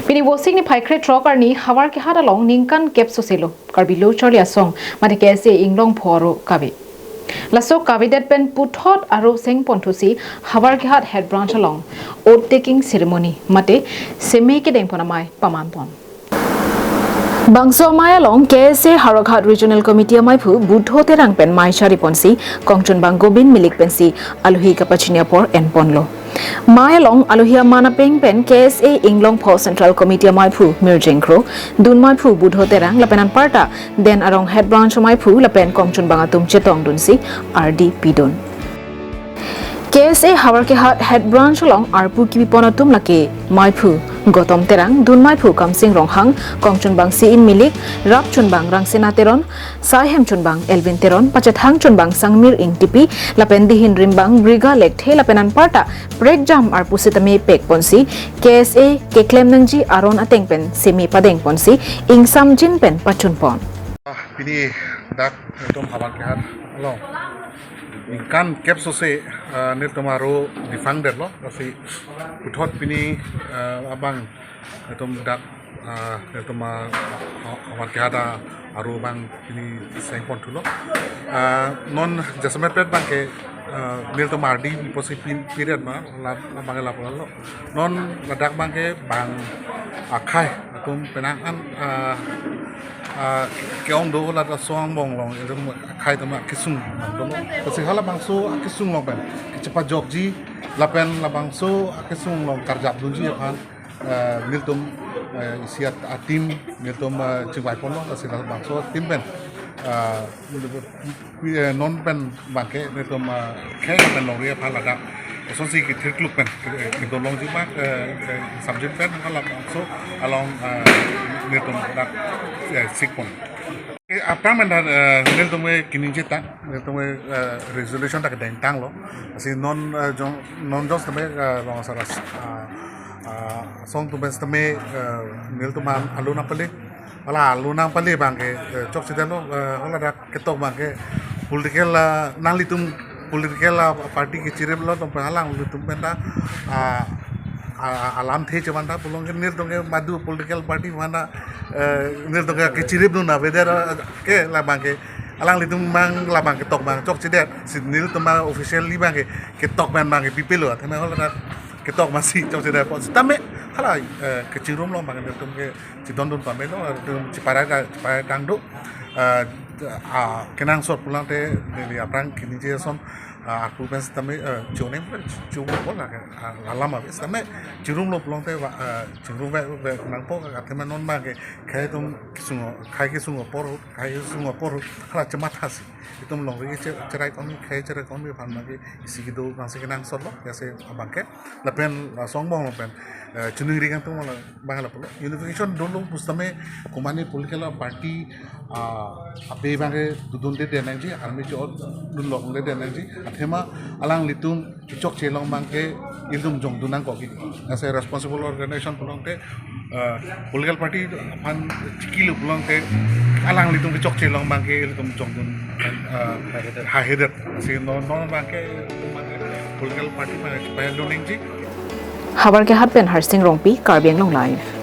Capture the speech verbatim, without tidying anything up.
Pini Vosik niphai krethrok arni Howraghat along ningkan kep soselo Karbi Lo Charli Asong mate K S A Inglongpho aro kave. Laso kavedet pen puthot aro sengpon thusi Howraghat Head Branch along oath taking ceremony mate seme kedengpon amei pamanpon. Bangso amei along K S A Howraghat Regional Committee ameiphu Budho Terang pen mei chariponsi kongchunbang Gobin Milik pensi alohi kapachini apor enponlo. Mei along alohi aman apeng pen K S A Inglongpho Central Committee ameiphu Mirjeng Kro, dunmeiphu Budho Terang lapen anparta Den Arong Head Branch ameiphu lapen kongchunbang atum chetongdunsi ardi pidun. K S A Howraghat Head Branch along arpu kipipon atum lake meiphu Gotom Terang, dunmeiphu Kamsing Ronghang, kongchunbang C E Milik, rapchunbang Rangsina Teron, saihem chunbang Elvin Teron, pachethang chunbang Sangmir Ingtipi, lapen dihin rimbang Briga Lekthe lapen anparta prekjam arpu sitame pekponsi K S A keklem nangji aron ateng pen seme padengponsi ingsamjin pen pachunpon. Ah, pini dak nelitum Howraghat along ningkan kep sose, ah, nelitum aro diphangdetlo, lasi puthot pini, ah, abang nelitum dak, ah, nelitum, ah, Howraghat aro abang pini sengpon thulo. Ah, non jasemet pet abangke, ah, nelitum ardi pusi pin period ma la, la abangke lapulo. Non ladak abangke bang akhei atum penang an, ah, ah, ke-ong do ladak asong angbong along, nelitum akhei atum akesung nangdolo. Lasi halabangso akesung along pen kechepajokji lapen labangso akesung along karjapdunji aphan, eh, nelitum, eh, isi at-, a-team nelitum, eh, chingvaiponlo, lasi labangso team pen, eh, eh, non pen abangke nelitum, eh, khei pen longri aphan ladak asonsi kethirkluk pen, eh, kedolongji abang, eh, eh, samjin pen halabangso along, eh, nelitum ladak, eh, sikpon. Eh, aphrang pen dak, eh, nelitum ke kiningje tang, nelitum ke, eh, resolution ta kedengtanglo. Lasi non, eh, jong, non jong sitame, eh, rong asar as-, ah, ah, asong atum pen sitame, eh, nelitum an alo nangpale. Hala alo nangpale abangke, eh, chokchedetlo, eh, hala dak ketok abangke political, ah, nanglitum political, ah, party kechiriplo atum pen alanglitum pen ta, ah, ah, alamthe chevan ta pulo ke nelitum ke madu political party van ta, eh, nelitum ke kechiripdun avedet, ah, ke labangke alanglitum abang labang ketok abang chokchedet, si nelitum abang officially abangke ketok pen abangke pipelo, athema hala dak ketok masi chokchedet apot sitame hala, eh, kachingrum along abang nelitum ke chedondun pamelo, nelitum cheparai ta, cheparai tang do, eh, ah, kenangsot pulangte neli aphrang kiningje ason, ah, arpu pen sitame, eh, choning pen chu bola ke, ah, alam ave sitame chingrumlo pulangte va, eh, chingrumve, ve nangpo, athema non abangke khei atum kesung, khei kesung apor, khei kesung apor hala chemathasi. Itum longri che-, cherai ekonomi, khei cherai ekonomi aphan abangke isi kedo abangsi kenangsotlo, ya se abangke. Lapen asong angbong along pen, eh, chiningri kangtung abang lapulo. Unification dolo pusitame komane political party, ah, abe abangke dodundedet nangji, army cho-otdun longledet nangji. Athema alanglitum chokche along abangke ilitum jongdun nangkok ke. As a responsible organization pulangte, eh, political party aphan chikilo pulangte alanglitum kechokche along abangke ilitum jongdun, eh, haihedet. Si non, non abangke political party abangke chepaloning ji. Howraghat pen Harsing Rongpi, Karbi Anglong Live.